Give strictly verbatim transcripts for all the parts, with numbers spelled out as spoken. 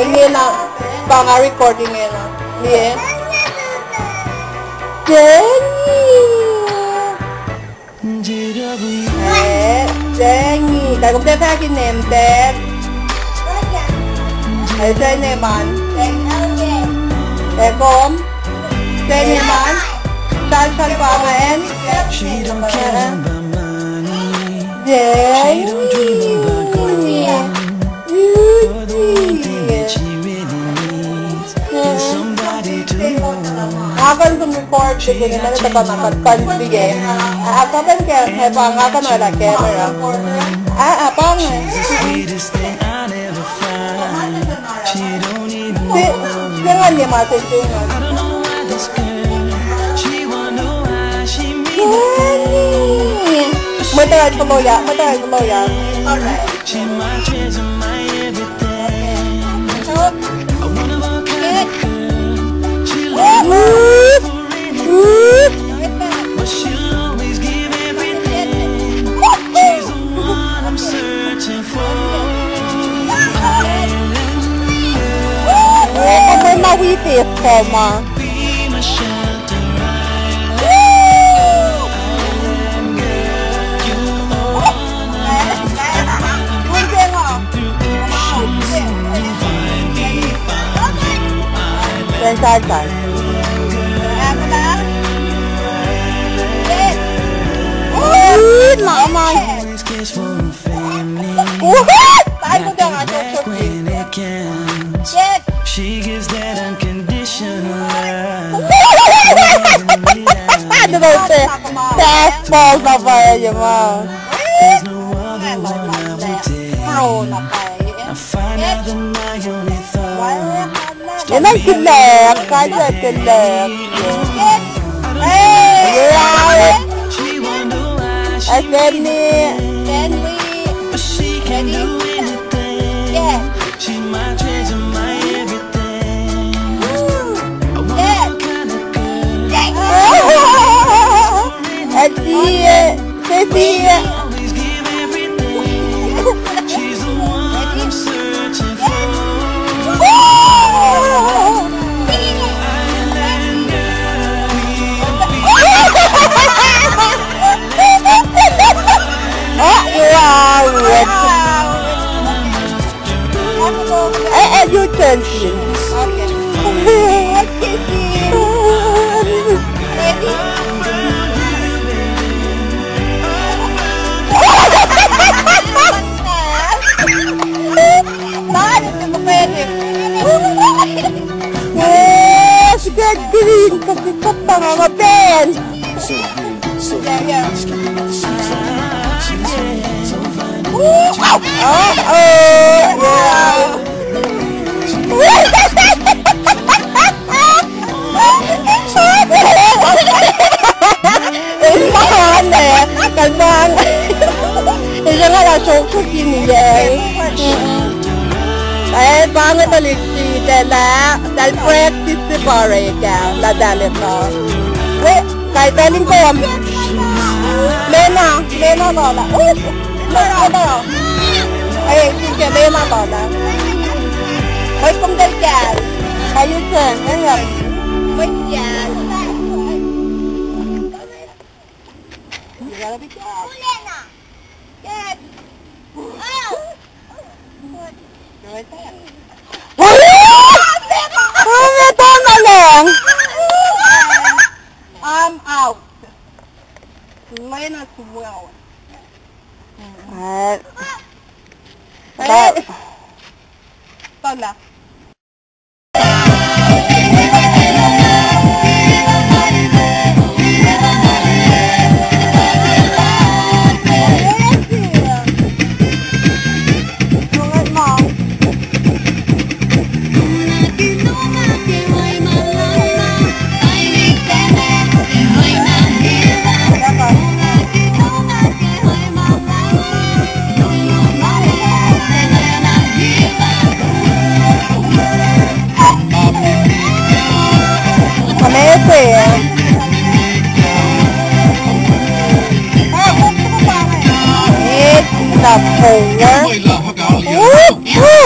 Ingena, pa nga recording ingena. Liye. Jenny. Eh, Jenny. Takom te fahk in name tag. Eh, Jenny man. Eh, kom. Jenny man. Sal, sal pa nga en. Jenny. Nga kuh in record ke kuni mene tuhkuh na kuht kuh in liye. Ac kuh in ke, eh, pa nga kuh in oraclah camera. Ah, ah, pa nga. Se, se nga liye ma se se nga. Mwet uh fohlohk, mwet uh fohlohk. All right. She gives that unconditional love. Fastball na pa ye ma. There's no other one I would take. I find out that my only thought. Enam kullak, kaja kullak. Hey! She wonder why she Family. But she can do anything. Yeah. She my treasure, my everything. Woo! I want that kind of girl. Yeah. Always give everything. She's the one I'm searching for. Woo! Island girl, you'll be Ah, you are red. Eh, eh, you turn, please. Okay. Ready? Eh, sige, green, kasi patang ang apen. Kalmang. Esa nga lah soksukin yac. Eh, pa inge tuhlihk sritacl lah, eltahl practice se pa orek ah, lah eltahl etuh. Weh, kaitalin kom. Lena, lena lala. Oh, lena lala. Eh, sike lena lala. Weh, kom tel kal. Kayu se, eh, ya. Weh, kal. You gotta be careful. I'm out. Lena as well. Alright. Bye. Bye. Amazing. It's the four. Woo! Woo!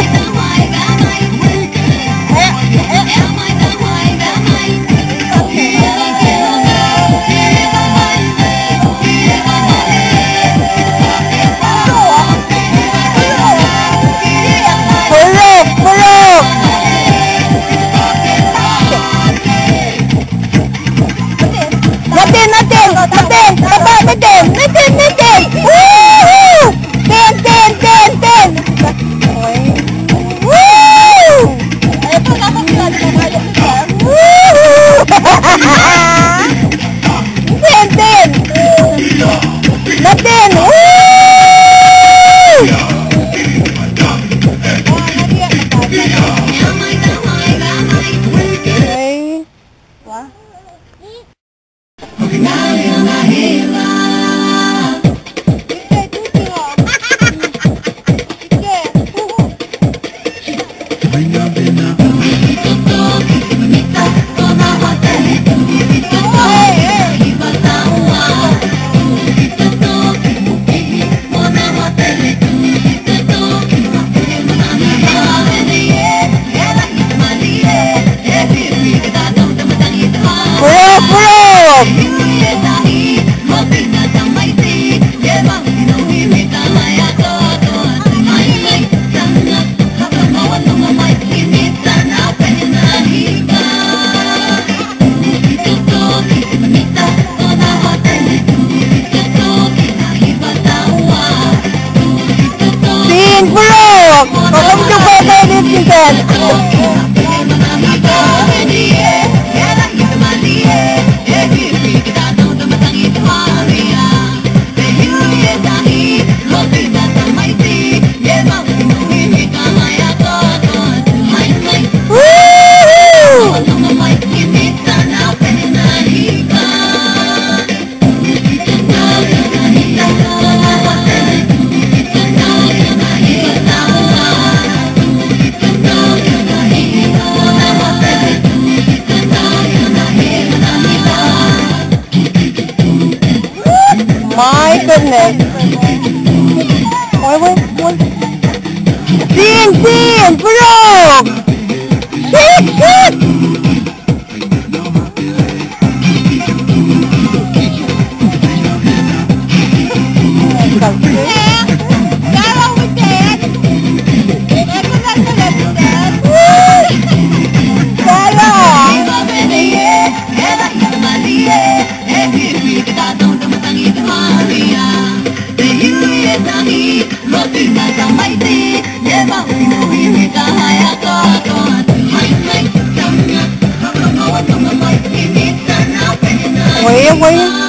Welcome to Puerto Rico. Woohoo! My goodness. Wait, wait, wait. Sin, sin, bro! Shit, shit! Wait, wait.